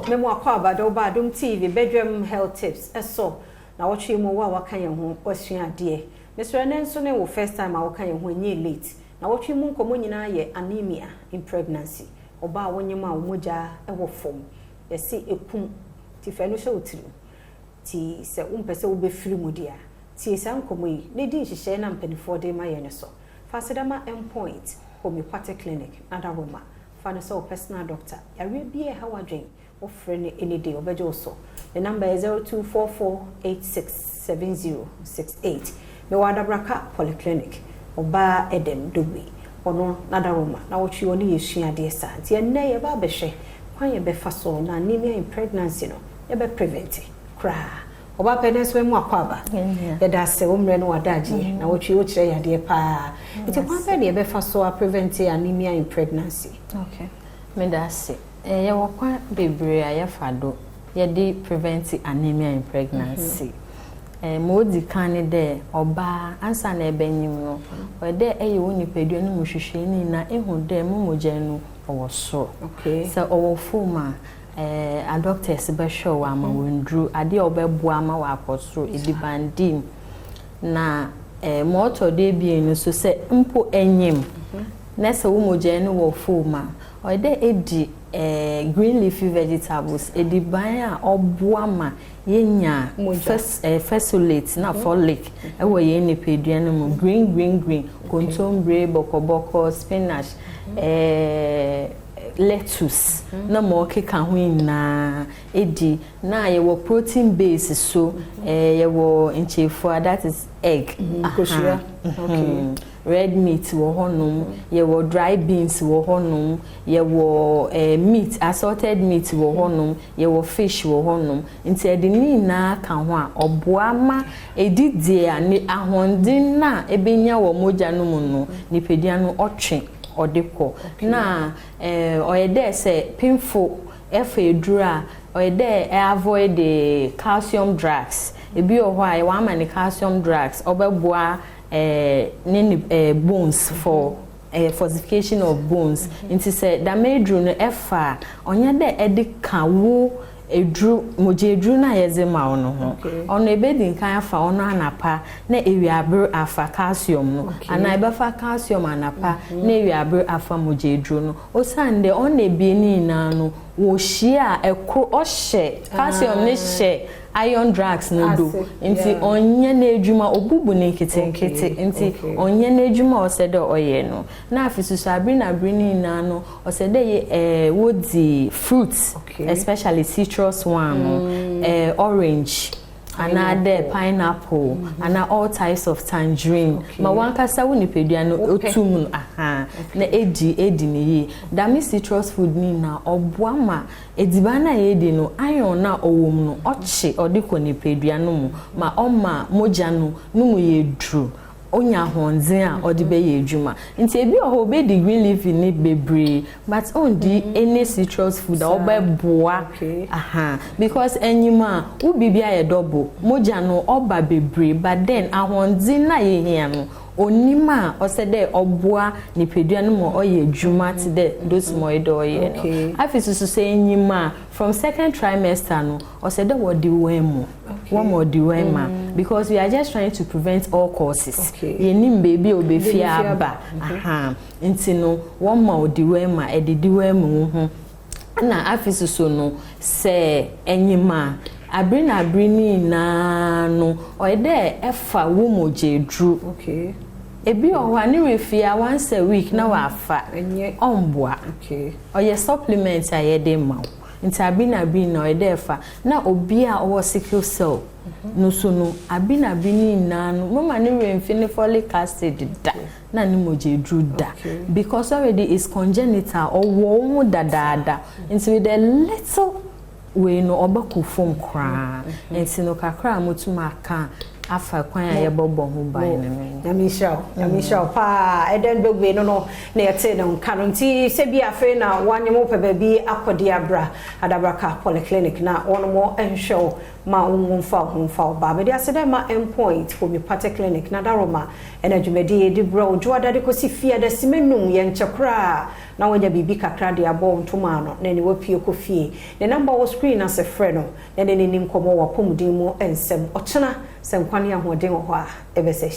Memu akɔ abada ɔba Adom TV bedwam health tips ɛso na wɔtwe mu wo a waka yɛn ho wasua adeɛ. Mesrɛ ne nso ne wo first time a wɔka yɛn ho, ɛnyɛ late. Na wɔtwe mu nkɔmmɔ nyinaa yɛ anemia in pregnancy. Ɔbaa a wɔnyem a wɔn mogya ɛwɔ fam, yɛsi ekum ti fɛ no hyɛ wo tirim. Ti sɛ wompɛ sɛ wobɛfiri mu deɛ a, tie saa nkɔmmɔ yi na di nhyehyɛeɛ na mpanimfoɔ de ma yɛn no so. Fa aseda Endpoint Homeopathic Clinic na Roma fa no sɛ wo personal doctor. Yareɛ bi a ɛha w'adwen, wofrɛ no any day, ɔbɛgye wo so. Ne number yɛ 0244867068. Mewɔ Adabraka Polyclinic, ɔbaa Edem Dogbe, ɔno nadaroma na wɔtwe ɔne yɛsua adeɛ saa. Nti ɛnnɛ yɛba abɛhwɛ kwan yɛbɛfa so na anemia in pregnancy no yɛbɛ prevent koraa. Ɔbaa pɛ ne nso mu akɔ aba, yɛda ase wo mmerɛ no wadagyeɛ na wɔtwe wokyerɛ yɛ adeɛ paa. Nti kwan bɛɛ ne yɛbɛfa so a prevent anemia in pregnancy? Okay, meda ase. Yɛwɔ kwan bebree a yɛfa do yɛde prevent anemia in pregnancy. Ma odi kan ne dɛ, ɔbaa, ansa na ɛbɛnyim no, ɔyɛ dɛ ɛyɛ wo nipadua no mu hwehwɛ ne nyinaa ehu dɛ mo mogya no ɔwɔ soro. Sɛ ɔwɔ fam a, a doctors bɛhwɛ wo ama wɔn nduru adeɛ a ɔbɛboa ama wakɔ soro, ediban di mu. Na ma ɔtɔ do ebien no so, sɛ mpo ɛnyim na sɛ wo mogya no wɔ fam a, ɔyɛ dɛ edi green leafy vegetables, ediban a ɔboa ma yɛnya folate na folic ɛwɔ yɛn nipadua no mu. Green green green, kontomire, bɔkɔbɔkɔ, spinach, lettuce na ma ɔkeka ho nyinaa edi. Na yɛwɔ protein base so, yɛwɔ nkyefua, that is egg. Nkosua. Red meat wɔ hɔnom, yɛwɔ dry beans wɔ hɔnom, yɛwɔ meat, assorted meat wɔ hɔnom, yɛwɔ fish wɔ hɔnom. Nti ɛde ne nyinaa ka ho a, ɔboa ma edidie a ne ahoɔden na ebenya wɔ mogya no mu no, nipadua no ɔtwe ɔde kɔ. Na ɔyɛ dɛ sɛ pimfo ɛfa eduru a, ɔyɛ dɛ ɛ avoid the calcium drugs. Ebi wɔ hɔ a yɛwɔ ama ne calcium drugs, ɔbɛboa ne bones, for fortification of bones. Nti sɛ dama eduru no ɛfa a, ɔnyɛ dɛ ɛde ka wo eduru, mogya eduru no a yɛdze ma wo no ho. Ɔno ebedi nkan afa ɔno anapa na ewiabere afa calcium no, anaa ɛbɛfa calcium anapa na ewiabere afa mogya eduru no, osiane dɛ ɔno ebien ne nyinaa no wɔhyia a, ɛkoro ɔhyɛ calcium ne hyɛ iron drugs no do, nti ɔnyɛ n'adwuma, obubu ne nketenkete, nti ɔnyɛ n'adwuma a ɔsɛ dɛ ɔyɛ no. Na afi soso, abiri na abiri ne nyinaa no, ɔsɛ dɛ yɛ wodi fruits, especially citrus one no, orange anaa dɛ pineapple anaa all types of tangerine. Ma wankasa wo nipadua no otum no aha na edi ne yie. Dame citrus food ni na ɔboa ma ediban na yɛdi no, iron na ɔwɔ mu no, ɔkye ɔde kɔ nipadua no mu ma ɔma mogya no mu yɛ duru, onya ahoɔden a ɔde bɛyɛ adwuma. Nti ebi wɔ hɔ, obedi green leafy ne bebree, but ɔndi any citrus food a ɔbɛboa aha, because enyim a wo biribi ayɛ double, mogya no ɔba bebree, but then ahoɔden na yɛhia no onim a ɔsɛ dɛ ɔboa nipadua no ma ɔyɛ adwuma te dɛ those ma ɔyɛ dɛ ɔyɛ no. Afei soso, sɛ enyim a, from second trimester no, ɔsɛ dɛ wɔde wɔn mu wɔn ma ɔde wɔn ma, because we are just trying to prevent all causes. Yɛnim beebi a obefi aba aha, nti no wɔn ma ɔde wɔn ma ɛdedi wɔn mu ho. Ɛna afei soso no, sɛ enyim a, abiri na abiri ne nyinaa no, ɔyɛ dɛ ɛfa wo mogya eduru. Ebi wɔ hɔ a ne refi a, once a week na wafa, ɔmboa. Ɔyɛ supplement a yɛde ma wo, nti abiri na abiri na ɔyɛ dɛ ɛfa. Na obi a ɔwɔ sickle cell no so no, abiri na abiri ne nyinaa no, mama ne remfi ne folic acid da na ne mogya eduru da, because already it's congenital, ɔwɔ ho dadaada. Nti with a little wei no, ɔbɛkɔ fam koraa. Nti no, kakra a motum aka afa kwan a yɛbɛbɔ ho ban no. Nyame nhyira wo, Nyame nhyira wo paa. Ɛdɛn dɔgbe no na yɛte no nka no. Nti sɛ bi afei na wanyɛ mo pɛ baabi akɔde abra Adabraka Polyclinic na wɔn mo nhwɛ wo ma wo mfa wo ho mfa wo ba. Mede ase dɛ ma Endpoint Homeopathic Clinic na Daroma ɛna dwumadi yɛdi brɛ wo dwoada de kɔsi fiada sima 5, yɛnkyɛ koraa. Na wanya biribi kakra de abɔ wo ntoma ano na ne wapue kɔ fie. Ne number wɔ screen ase, frɛ no na ne n'anim nkɔmmɔ wɔ apɔmuden mu nsɛm. Ɔkyena sɛ nkwa ne ahoɔden wɔ hɔ a, ɛbɛsɛ.